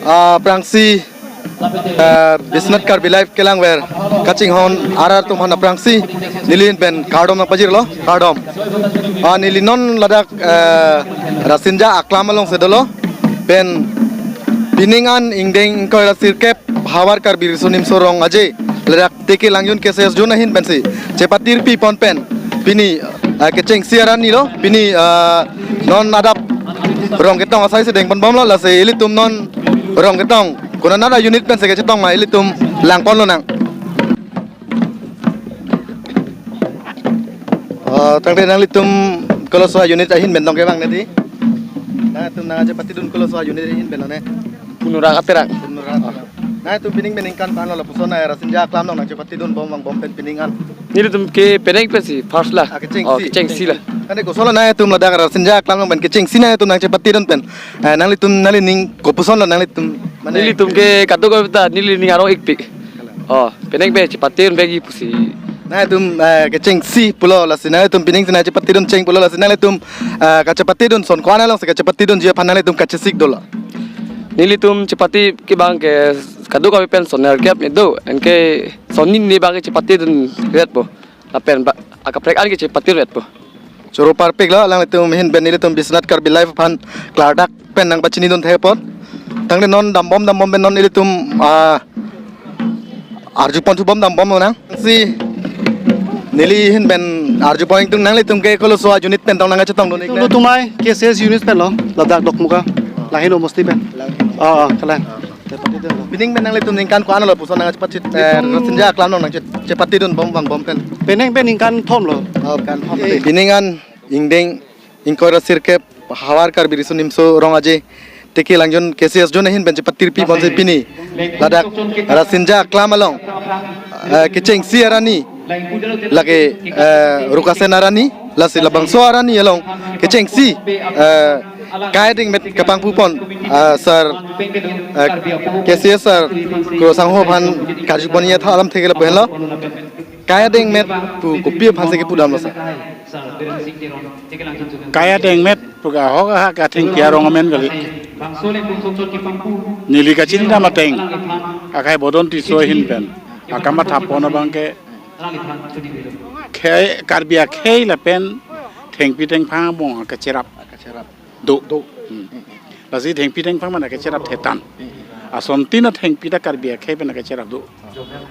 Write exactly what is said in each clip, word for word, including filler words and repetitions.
Aphrangsi, ah, Biswanath Karbi Live kelangver kachinghon arat atum aphan aphrangsi neli ahin pen kardom nangpajirlo, kardom. Ah, neli non ladak, ah, Rasinja Aklam alongsi dolo, pen pining an ingdeng ingkoi ra sirkep havar Karbi Riso Nimso Rong Aje ladak Teke Langjun K C S Zone ahin pensi chepatirpi pon pen pini, ah, kechengsi arni lo, pini, ah, non adap rong ketong asai si dengpon bomlo, lasi ilitum non rong ketong konat a unit pensi kechetong ma ilitum langpon lonang. Ah, tangte nanglitum koloso a unit ahin pen tong kevang nedi? Nangtum nangchepatidun koloso a unit ahin pen lo ne? Punura Katerang. Punura Katerang. Nangtum pining pen ningkan ko-an lo lapuson, ah, Rasinja Aklam along nangchepatidun bom vang bom pen pining an? Nelitum ke penang pensi first la. Ah, kechengsi. Oh, kechengsi la. Tangte kosonlo nangtum ladak Rasinja Aklam along pen kechengsi nangtum nangchepatidun pen, ah, nanglitum nanglining kopuson lo nanglitum? Mane nelitum ke kadokave ta nelining arong-ikpik. Oh, penang pen chepatidun bagi pusi. Nangtum, eh, kechengsi pulo, lasi nangtum pining si nangchepatidun cheng pulo, lasi nanglitum, eh, kachepatidun son ko-an alongsi kachepatidunji aphan nanglitum kachesik dolo? Nelitum chepati ke abang ke kadokave pen son nerkep ni do, anke son hini abang ke chepatidun ret po. Lapen ba akaprek an ke chepatidun ret po. Choro parpik lo, alanglitum ahin pen nelitum Biswanath Karbi Live aphan klardak pen nangpachinidun thek apot. Tangte non dambom dambom pen non ilitum, ah, arjupon thubom dambom lonang. Si neli ahin pen arjupon ingtung, nanglitum ke koloso a unit pen tong nangchetongdun ik ne? Ilitum mai K C S unit pen lo, ladak Dokmoka, Langhin homosti pen. Ah, ah, kalang. Pining pen nanglitum ningkan ko-an lo lapuson nangchepatidun, eh, Rasinja Aklam along nangchepatidun bom vang bom pen? Penang pen ningkan thom lo. Oh, ningkan thom. Eh. Pining an ingdeng ingkoi ra sirkep havar Karbi Riso Nimso Rong Aje Teke Langjun K C S Zone ahin pen chepatirpi ponsi pini ladak Rasinja Aklam along, eh, kechengsi arni, lake, eh, Rukasen arni, lasi labangso arni along kechengsi, eh, kai adengmet kapangpupon, eh, sir, eh, K C S sir Kro Sangho aphan karjuponji athak alam theklo pu henlo. Kai adengmet pu kopi aphansi kepudamlo sir? Kai adengmet pu ke ahok ahak athengpi arong amen kali. Neli kachinidam ateng, akai Bodon Tisso ahin pen akamatha pon abang ke khei, Karbi akhei lapen thengpi thengphang abang akacherap do. Do. Hmm. Lasi thengpi thengphang mana kacherap thetan. Asontin athengpi ta Karbi akhei pen kacherap do.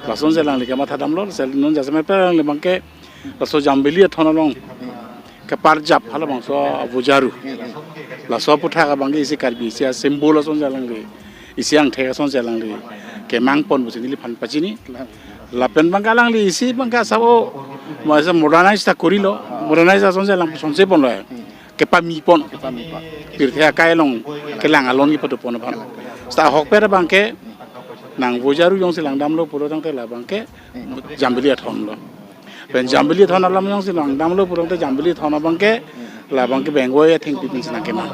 Lasonsi alangli kamatha damlo, sel non jasemet alangli abang ke laso Jambili athon along keparjap halabangso avojaru. Laso aputhak abang ke isi Karbi isi a-symbol asonsi alangli isi angthek asonsi alangli kemang pon pusi neliphan pachini. Lapen abang ke alangli isi abang ke asap o, masa modernize ta korilo, modernize asonsi alang sonse ponlo. Kepami pon. Kepami pon. Pirthe akai along kelang alon kepado pon aphan. Seta ahokpet abang ke nang vojaru jongsi langdamlo pulo tangte la abang ke Jambili athon lo. Pen Jambili athon alam jongsi langdamlo pulo tangte Jambili athon abang ke la abang ke Bengvoi athengpi pensi nangkemang.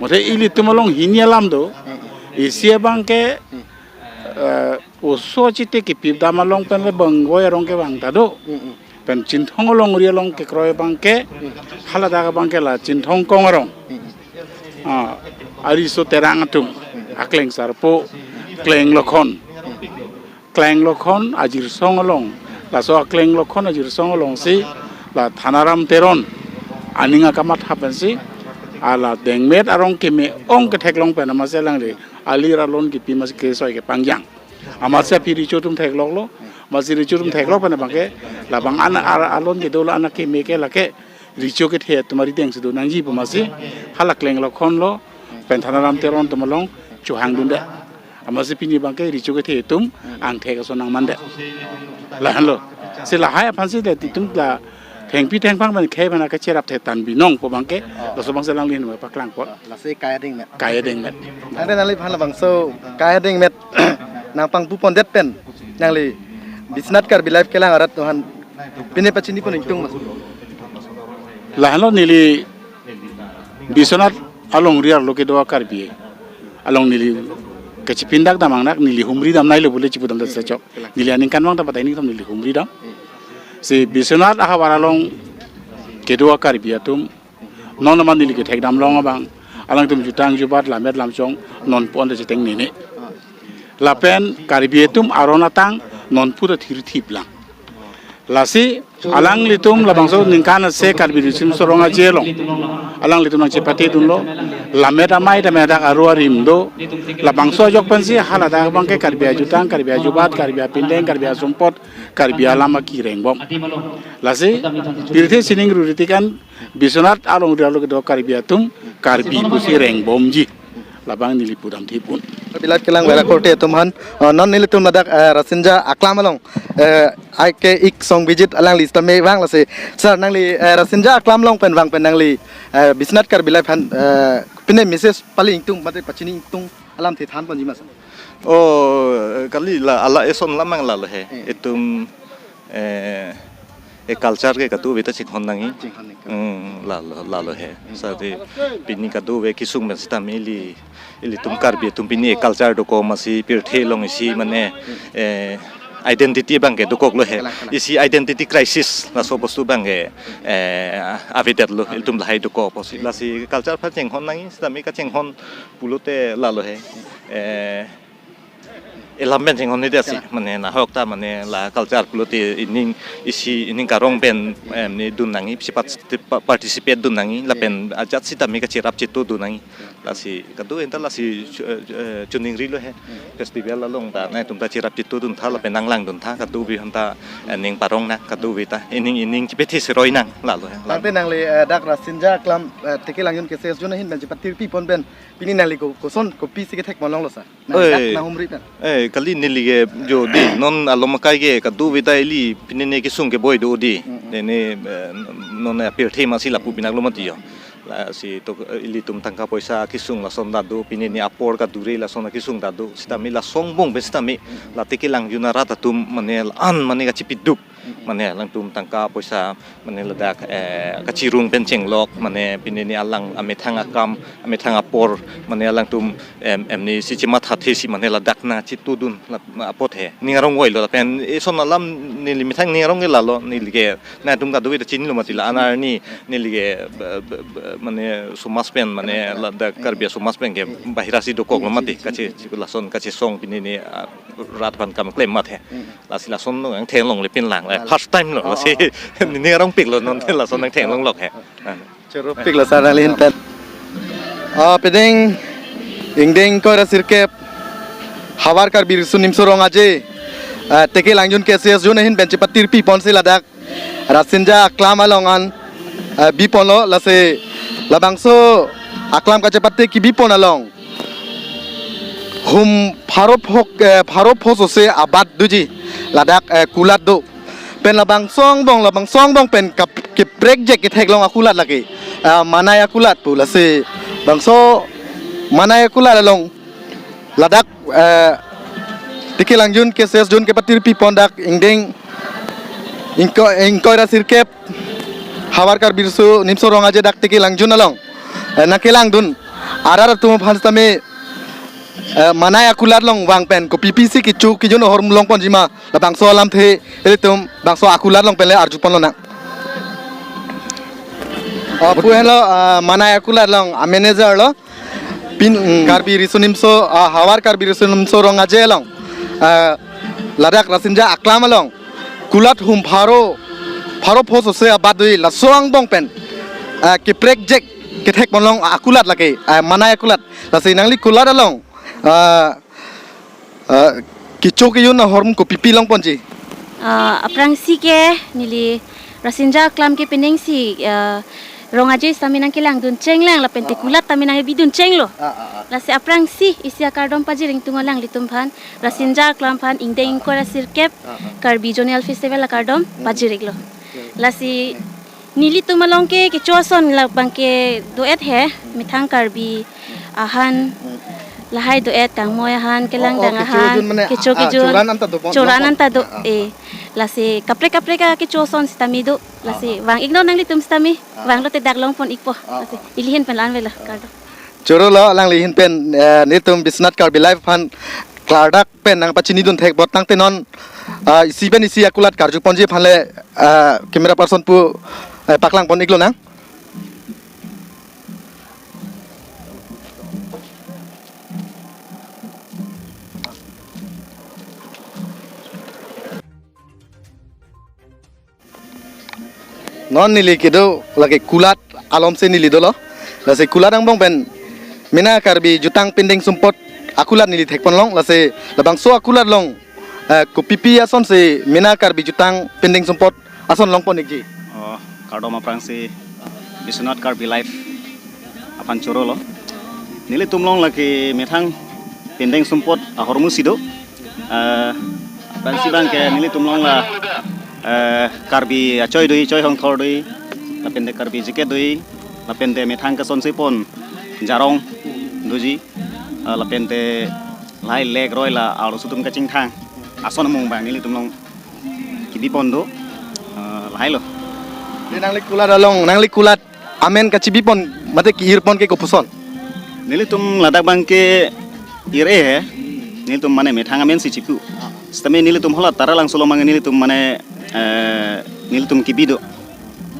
Mate ilitum along hini alam do. Isi abang ke, eh, oso chite kepip dam along pen le Bengvoi arong kevang ta do. Pen Chinthong alongri along kekroi abang ke, haladak abang ke la Chinthong Kong arong. Ah, ariso Terang atum, akleng sarpo, Kleng Lokhon. Kleng Lokhon ajirsong along, laso akleng Lokhon ajirsong alongsi la Thanaram Teron aning akamatha pensi, ala dengmet arong keme-ong ketheklong pen amatsi alangli alir alon kepi amatsi kesoi kepangjang. Amatsi aphi recho atum thekloklo, amatsi recho atum theklok pen abang ke, labang an ar alon kedo la an akeme ke lake recho kethe atum arideng si do nangji pu amatsi, hala Kleng Lokhon lo, pen Thanaram Teron atum along chohangdunde. Amatsi pini abang ke recho kethe atum angthek ason nangmande. Lahenlo. Si lahai aphansi le itum la thengpi thengphang pen khei pen kacherap thetan binong pu abang ke, laso abangsi alangli ahin paklangpo. Lasi kai adengmet. Kai adengmet. Tangte nangliphan labangso kai adengmet nangpangpupondet pen nangli Biswanath Karbi Live kelang arat atum aphan pine pachinipon ingtung mas? Lahenlo, neli Biswanath alongri arlo kedo a-Karbi along neli kachipindak dam angnak, neli humri dam nailo pule chipudamdet sechok. Neli aningkan vang ta patai ningtum neli humri dam. Si Biswanath ahavar along kedo a-Karbi atum non amat neli kethekdam long abang, alangtum jutang jubat lammet lamchong nonpu-an ta cheteng nene. Lapen Karbi atum aron atang nonpu ta thirthip lang. Lasi alanglitum labangso ningkan ase Karbi Riso Nimso Rong Aje along alanglitum nangchepatedunlo. Lammet amei ta medak aru arim do. Labangso ajok pensi haladak abangke Karbi ajutang, Karbi ajubat, Karbi apindeng, Karbi asumpot, Karbi alam aki rengbom. Lasi pirthe sining ruriti kan Biswanath alongri arlo kedo Karbi atum Karbi pusi rengbomji. Labang neli pudam thipun. Karbi Live kelang vera korte atum aphan, eh, non nelitum ladak, eh, Rasinja Aklam along, eh, I K ik song bijit alangli sitame vang lasi. Sir, nangli, eh, Rasinja Aklam along pen vang pen nangli, eh, Biswanath Karbi Live aphan, eh, pine message pali ingtung mate pachini ingtung alamthe thanponji ma sir? Oh, kali la, ala eson lamang lalo he. Eh. Itum, eh, e culture ke kadokave ta chinghon nangji. Chinghon nangji. Hmm, lalo, lalo he. Sadi pini kadokave kesung pen sitame ili, ilitum Karbi atum pini e culture dokok masi pirthe along isi mane, eh, identity abangke dokoklo he. Kalang, kalang. Isi identity crisis laso bostu abangke, eh, avedetlo ilitum lahai dokok pusi. Lasi culture aphan chinghon nangji, sitame kachinghon pulote lalo he. Eh, elam pen chinghon ni dia si, mane nahok ta mane la culture pulote ining isi ining karong pen, em, ni dun nangji, si part-, pa-, participate dun nangji, lapen ajat sitame kacherap chitu dun nangji. Lasi kadokave ta lasi chu-, eh, eh, chuningrilo he. Festival along ta nangtum ta cherap chitu duntha lapen nanglangduntha, kadokave aphan ta, eh, ning parong nang kadokave ta. Ining ining chepethe seroi nang lalo he. Tangte nangli, eh, dak Rasinja Aklam, eh, teke langjun ke session ahin pen chepatirpi pon pen pini nangli ko-, koson kopisi kethekpon longlo sir? Nang, oi, dak nahumri pen. Eh, kali neli ke jo di, non along akai ke kadokave ta ili pini ne kesung ke boi do di. Mm, mm. Nene, eh, non apirthe masi lapu pinak lo mati jo. Lasi to, eh, ilitum tangka poisa kesung lason ta do, pini ne apor kadure lason kesung ta do. Sitame lason angbong pen sitame la teke langjun arat atum mane an mane kachipiduk. Mane alangtum tangka poisa mane ladak, eh, kachirung pen chenglok, mane pini ne alang amethang akam, amethang apor, mane alangtum em, em ni si chimathathe si mane ladak nangchitudun la apot he. Ning arong voilo lapen eson alam neli methang ning arong ke lalo, neli ke nangtum kadokave ta chinilo mati la, anar ni neli ke, be, be, be, mane somaj pen mane ladak Karbi somaj pen ke bahira si dokoklo mati, kache, lason kachesong pini ne, ah, rat aphan kam klem mati he. Lasi lason nangthenglongle pinlang. Eh, first time lo, lasi ning arongpiklo non lason nangthenglonglok he. Ah. Choro piklo sir nangli ahin pen. Ah, pini ingdeng ingkoi ra sirkep Havar Karbi Riso Nimso Rong Aje, ah, teke langjun ke session ahin pen chepatirpi ponsi ladak Rasinja Aklam along an, ah, biponlo, lasi labangso aklam kachepate kebipon along hum pharo phok, eh, pharo pho sose abat doji ladak, eh, kulat do. Pen labangso angbong, labangso angbong pen kap-, keprekjek ketheklong akulat lake. Eh, Manai akulat pu, lasi bangso Manai akulat along ladak, eh, teke langjun ke session kepatirpi pon dak ingdeng ingko-, ingkoi ra sirkep Havar Karbi Riso Nimso Rong Aje dak teke langjun along, eh, nangkelangdun arat atum aphan sitame, eh, Manai akulat along vang pen kopi pisi kecho kejun ahormu longponji ma, labangso alamthe ilitum bangso akulat along pen le arjupon lonang. Oh, pu henlo, ah, Manai akulat along a manager lo. Pini, mm, Karbi Riso Nimso, ah, Havar Karbi Riso Nimso Rong Aje along, ah, ladak Rasinja Aklam along kulat hum pharo, pharo pho sose abat doji, laso angbong pen, ah, keprekjek kethekponlong akulat lake, ah, Manai akulat. Lasi nangli kulat along, ah, ah, kecho kejun ahormu kopi pi longponji? Ah, aphrangsi ke neli Rasinja Aklam ke pining si, ah, Rong Aje sitame nangkelangdun chenglang lapen te kulat tame nangkebidun chenglo. Ah, ah, ah. Lasi aphrangsi isi akardom pajir ingtung alanglitum aphan, Rasinja Aklam aphan ingdeng ingkoi ra sirkep, ah, ah, Karbi Zonal Festival akardom pajir iklo. Lasi nelitum along ke kecho ason labangke do-et he, methang Karbi ahan, lahai do-et, kangmoi ahan, kelangdang ahan, kecho kejun mane, kecho ah, ah, kejun, choran anta dopon, choran anta do, ah, ah, eh. Lasi kaprek kaprek akecho ason sitame do. Lasi vang iknon nanglitum sitame, vanglote dak longpon ikpo. Lasi ili ahin pen la-an avelo, kardom. Choro lo alangli ahin pen, eh, nelitum Biswanath Karbi Live aphan klardak pen nangpachinidun thekbot tangte non, ah, isi pen isi akulat karjuponji aphan le, ah, camera person pu, eh, paklangpon iklonang. Non neli kedo lake kulat alom si neli dolo. Lasi kulat angbong pen mena Karbi jutang pindeng sumpot akulat neli thekpon long. Lasi labangso akulat along, eh, kopipi ason si mena Karbi jutang pindeng sumpot ason longpon ikji. Oh, kardom aphrangsi Biswanath Karbi Live aphan choro lo. Nelitum along lake methang pindeng sumpot ahormu si do. Eh, aphrangsi abangke nelitum along la, eh, Karbi achoi do, choi hongthor do, lapente Karbi jacket do, lapente methang kasonse pon jarong doji, eh, lapente lahai lek roi la arloso atum kachingthang ason amung abang nelitum along kibipon do, eh, lahai lo. Di nangli kulat along, nangli kulat amen kachibipon mate ki-irpon ke kopuson? Nelitum ladak abangke ir-e he. Nelitum mane methang amen si chipu. Sitame nelitum hala Taralangso along abang nelitum mane, eh, nelitum kibi do.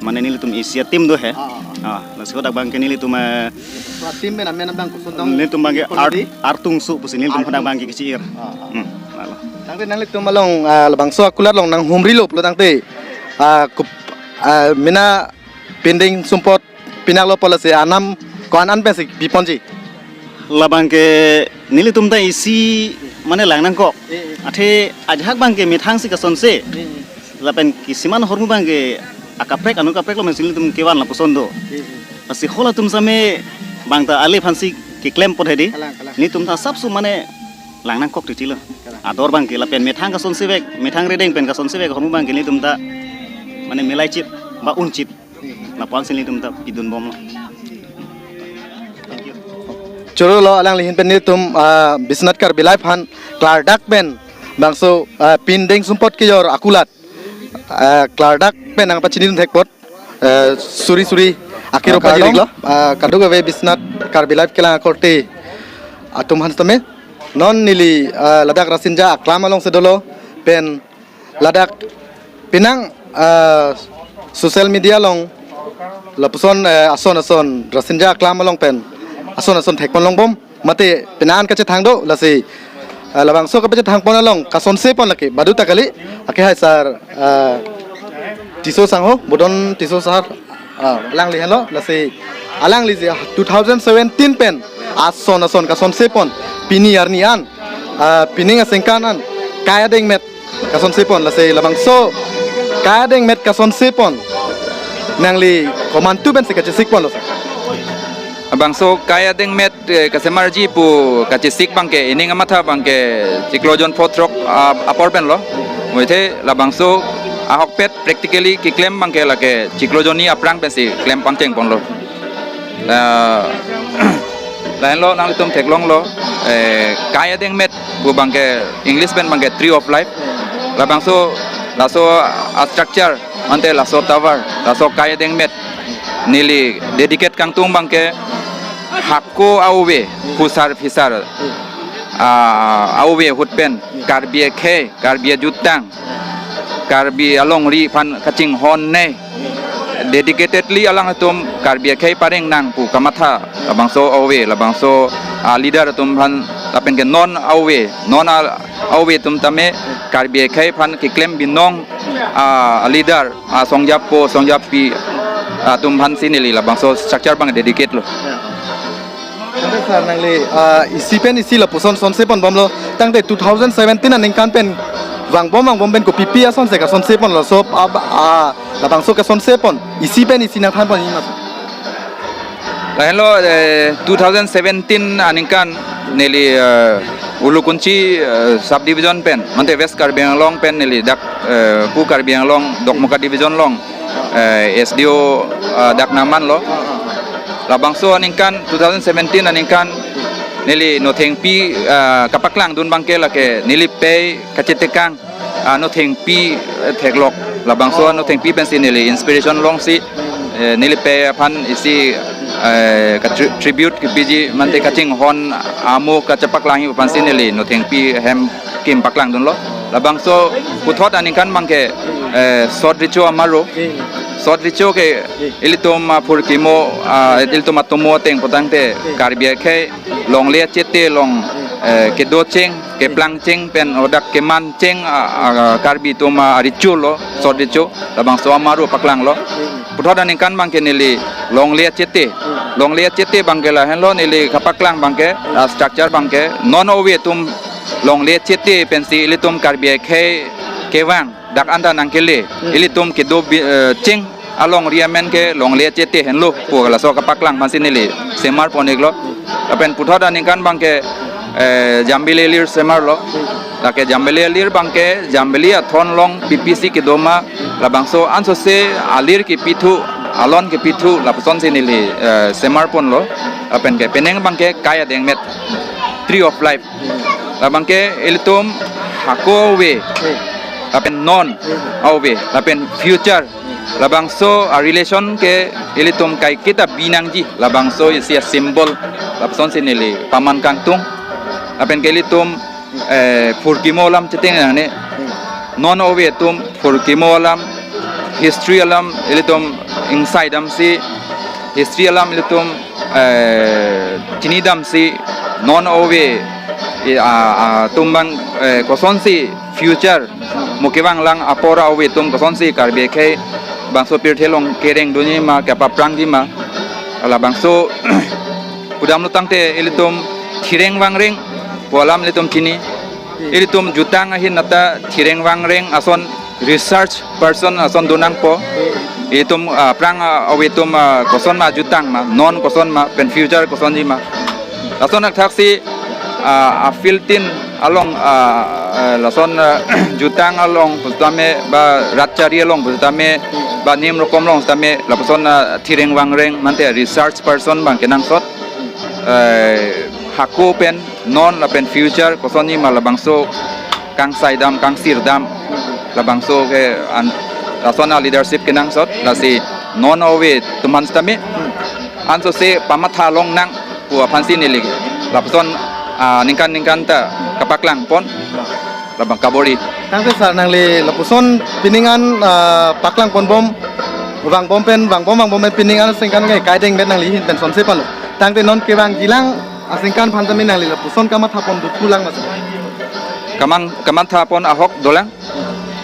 Mane nelitum isi a-team do he. Ah, ah, ah. Ah, lasi hadak abangke nelitum, eh, Pra team pen amen abang koson tang nelitum abangke art, art tungsu pusi nelitum art hadak abangke tungsu. Kechir. Ah, ah. Hmm, lalo. Tangte nanglitum along, ah, labangso akulat along nanghumri lo pulo tangte, ah, kup-, ah, mena pindeng sumpot pinak lo pulo si anam ko-an an pensi piponji? Labangke nelitum ta isi mane lang nangkok. Eh, eh. Athe ajahak abangke methang si kasonse. Eh, eh. Lapen kisiman ahormu abangke akaprek anu kaprek lo pensi nelitum kevan lapuson do. Eh, eh. Lasi halatum sitame bang ta ale aphansi keklempon hedi. Kalang, kalang. Nelitum ta asapso mane lang nangkok titi lo. Kalang. Ador abangke lapen methang kasonse vek, methang rideng pen kasonse vek ahormu abangke nelitum ta mane milaichit ba unchit. Lapu-an si nelitum ta pidunbom lo. Choro lo alangli ahin pen nelitum, ah, Biswanath Karbi Live aphan klardak pen bangso, ah, pindeng sumpot kejor akulat, ah, klardak pen nangpachinidun thekpot, eh, suri suri akiro, ah, kardom pajirlo. Ah, kadokave Biswanath Karbi Live kelang akorte atum aphan sitame. Non neli, ah, ladak Rasinja aklam alongsi dolo pen ladak penang, ah, social media along lapuson, eh, ason ason Rasinja aklam along pen ason ason thekpon longbom mate penang an kachethang do lasi, ah, labangso kapachethangpon along kasonse pon lake badu ta kali, ake hai sir, ah, Tisso sangho, Bodon Tisso sir, ah, alangli henlo lasi alangli si two thousand seventeen pen ason ason kasonse pon pini arni an, ah, pining asengkan an kai adengmet kasonse pon lasi labangso kai adengmet kasonse pon nangli komantu pensi kachesik ponlo sir? Labangso kai adengmet, eh, kasemarji pu kachesik abangke ining amatha abangke chiklo jon pho throk, ah, apor pen lo. Moithe labangso ahokpet practically keklem abangke lake chiklo jon ni aphrang pensi klem pangcheng ponlo. La, lahenlo nangtum theklonglo, eh, kai adengmet pu abangke English pen abangke Tree of Life. Labangso laso a-structure ante laso tower, laso kai adengmet neli dedicate kangtung abangke hako a-ove, phusar phisar, ah, a-ove ahut pen Karbi akhei, Karbi ajutang, Karbi alongri aphan kachinghon nei dedicatedly alangtum Karbi akhei pareng nang pu kamatha labangso a-ove, labangso, ah, leader atum aphan lapenke non a-ove, non a, a-ove atum tame Karbi akhei aphan keklem binong, ah, leader, ah, songjapo, songjapi, ah, atum aphansi neli labangso structure abang dedicate lo. Tangte sir nangli, ah, isi pen isi lapuson sonse ponbomlo. Tangte two thousand seventeen aningkan pen vangbom vangbom pen kopipi asonsi kasonse ponlo. So, ab-, ah, labangso kasonse pon isi pen isi nangthan ponji ma? Lahenlo, eh, two thousand seventeen aningkan neli, eh, Ulukunchi, eh, subdivision pen, mante West Karbi Anglong pen neli dak, eh, Pu Karbi Anglong Dokmoka division along, eh, S D O, eh, dak nangmanlo. Labangso aningkan two thousand seventeen aningkan neli nothengpi, eh, kapaklangdun abangke lake neli pei kachetekang, ah, nothengpi, eh, theklok. Labangso nothengpi pensi neli inspiration longsi, eh, neli pei aphan isi, eh, ka tri-, tribute kepiji mante kachinghon amo kachepaklangji aphansi neli nothengpi hem kim paklangdunlo. Labangso puthot aningkan abangke, eh, Sot Recho Amaro. Sot Recho ke ilitum aphurkimo, ah, ilitum atomo ateng putangte Karbi akhei longle achete along, eh, kedo cheng, keplang cheng pen hadak keman cheng, ah, ah, Karbi atum, ah, ritual lo, Sot Recho, labangso amaru paklanglo. Puthot aningkan abangke neli longle achete. Longle achete abangke lahenlo neli kapaklang abangke, ah, structure abangke non ove atum longle achete pensi ilitum Karbi akhei kevang dak anta nangkele, ilitum kedo bi-, eh, cheng alongri amen ke longle achete henlo pu laso kapaklang aphansi neli semar pon-iklo. Lapen puthot aningkan abangke, eh, Jambili Alir semarlo. Lake Jambili Alir abangke Jambili athon along P P C kedo ma, labangso ansose alir kepithu, alon kepithu lapusonsi neli, eh, semar ponlo. Lapenke penang abangke kai adengmet, Tree of Life. Labangke ilitum hako ove, lapen non ove, lapen future, labangso arelation ke ilitum kaiketa binangji, labangso isi asymbol lapusonsi neli paman kangtung. Lapenke ilitum, eh, phurkimo alam cheteng nangne, non ove atum phurkimo alam, history alam ilitum ingsai damsi, history alam ilitum, eh, chini damsi, non ove, eh, a, a, atum abang, eh, kosonsi future mo kevang lang apor ove atum kosonsi Karbi akhei bangso pirthe along kereng dunji ma, kepaphrangji ma, labangso pudamlo tangte ilitum thireng vangreng pu alam ilitum chini. Ilitum jutang ahin anta thireng vangreng ason research person ason donangpo. Ilitum, ah, aphrang, ah, ove atum, ah, koson ma jutang ma, non koson ma, pen future kosonji ma. Lason athaksi, ah, a field tin along, ah, eh, lason, ah, jutang along pusitame ba rat chari along pusitame ba nim rokom along sitame lapuson, ah, thireng vangreng mate research person abang kenangsot, eh, hako pen non lapen future kosonji ma labangso kangsai dam, kangsir dam, labangso ke an, lason aleadership kenangsot, lasi non ove atum aphan sitame ansose pamatha longnang pu aphansi neli lapuson, ah, ningkan ningkan ta kapaklang pon, labang kabor-i. Tangte sir, nangli lapuson pining an, ah, paklang ponbom, vangbom pen, vangbom vangbom pen pining an aningkan ke kai adengmet nangli ahin pen sonse palo. Tangte non kevangjilang aningkan aphan tame nangli lapuson kamatha pon dukhu lang ma sir? Kamang, kamatha pon ahok dolang.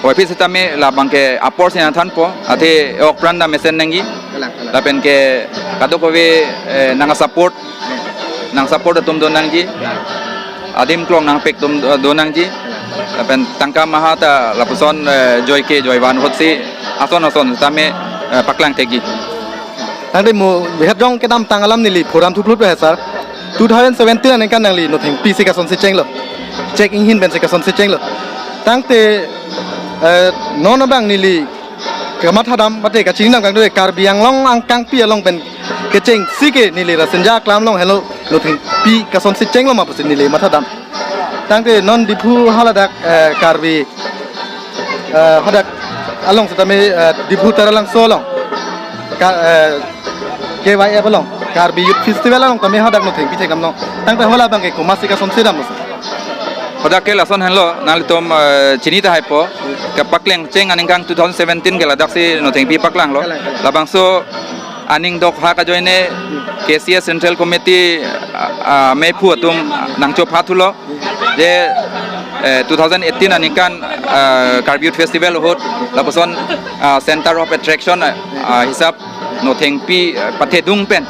Oi, aphi sitame labangke apor si nangthanpo, athe ok pran ta mesen nangji. Kalang, kalang. Lapenke kadokave, eh, nang support, nang support atum donangji. Adim klong nangpek atum, eh, donangji. Lapen tangka maha ta lapuson, eh, joike joivan ahutsi ason ason sitame, eh, paklang thekji. Tangte mo behat jong kedamtang alam neli phoram thuplut he sir. Two thousand seventeen aningkan nangli Nothengpi si kasonsi chenglo. Chek inghin pensi kasonsi chenglo. Tangte, eh, non abang neli kamatha dam mate kachini dam kangdure Karbi Anglong angkangpi along pen kechengsi ke neli Rasinja aklam along helo Nothengpi kasonsi chenglo ma pusi neli matha dam. Tangte non Diphu haladak, eh, Karbi, eh, hadak along sitame, eh, Diphu Taralangso along, Ka-, eh, K Y F along, Karbi Youth Festival along tame hadak Nothengpi thekdam long. Tangte hala abangke komatsi kasonsi dam lo sir? Hadak ke lason henlo, nanglitum, eh, chini tahaipo, kepakleng cheng aningkan two thousand seventeen ke ladaksi Nothengpi paklanglo. Kalang, kalang. Labangso aning dokhak ajoine K C S Central Committee, ah, ah, mephu atum nangchopha thulo. Je, eh, two thousand eighteen aningkan, ah, Karbi Youth Festival ahut lapuson, ah, center of attraction, ah, hisap Nothengpi, eh, pathedung pen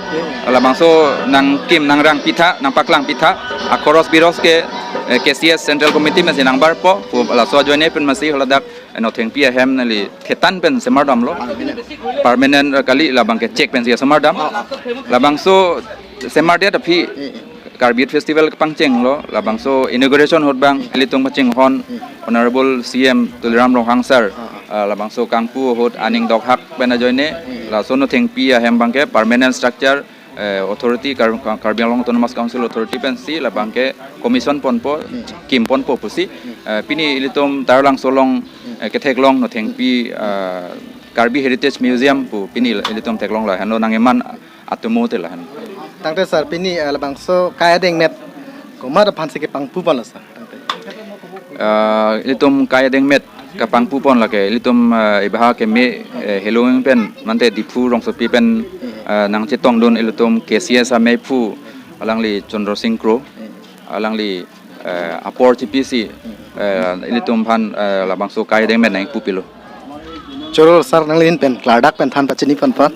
labangso nangkim nangrang pitha, nangpaklang pitha, akhoros biros ke, eh, K C S Central Committee pensi nangbarpo, pu laso ajoine pen masi haladak, eh, Nothengpi ahem neli thetan pen semar damlo. Permanent, eh, kali, labangke chek pensi semar dam. Labangso semardet aphi Karbi Youth Festival kepangchenglo, labangso inauguration ahut abang ilitum pachinghon Honorable C M Tuliram Ronghang sir, ah, labangso kangpu ahut aning dokhak pen ajoine, laso Nothengpi ahem abangke permanent structure, eh, authority Kar-, Karbi Anglong Autonomous Council authority pensi labangke commission ponpo, kim ponpo pusi, eh, pini ilitum Taralangso along, eh, ketheklong Nothengpi, eh, Karbi Heritage Museum pu pini ilitum theklong, lahenlo nang-eman atomo te lahen. Tangte sir, pini, eh, labangso kai adengmet komat aphansi kepangpu ponlo sir? Tangte. Eh, ilitum kai adengmet Kapangpu pon lake ilitum, eh, ibaha keme, eh, Helong pen mate Diphu rongsopi pen, eh, nangchetongdun ilitum K C S ameiphu alangli Chandra Sing Kro, alangli, eh, apor chipisi, eh, ilitum aphan, eh, labangso kai dengmen nangpupilo. Choro sir, nangli ahin pen klardak pen than pachini pon pon.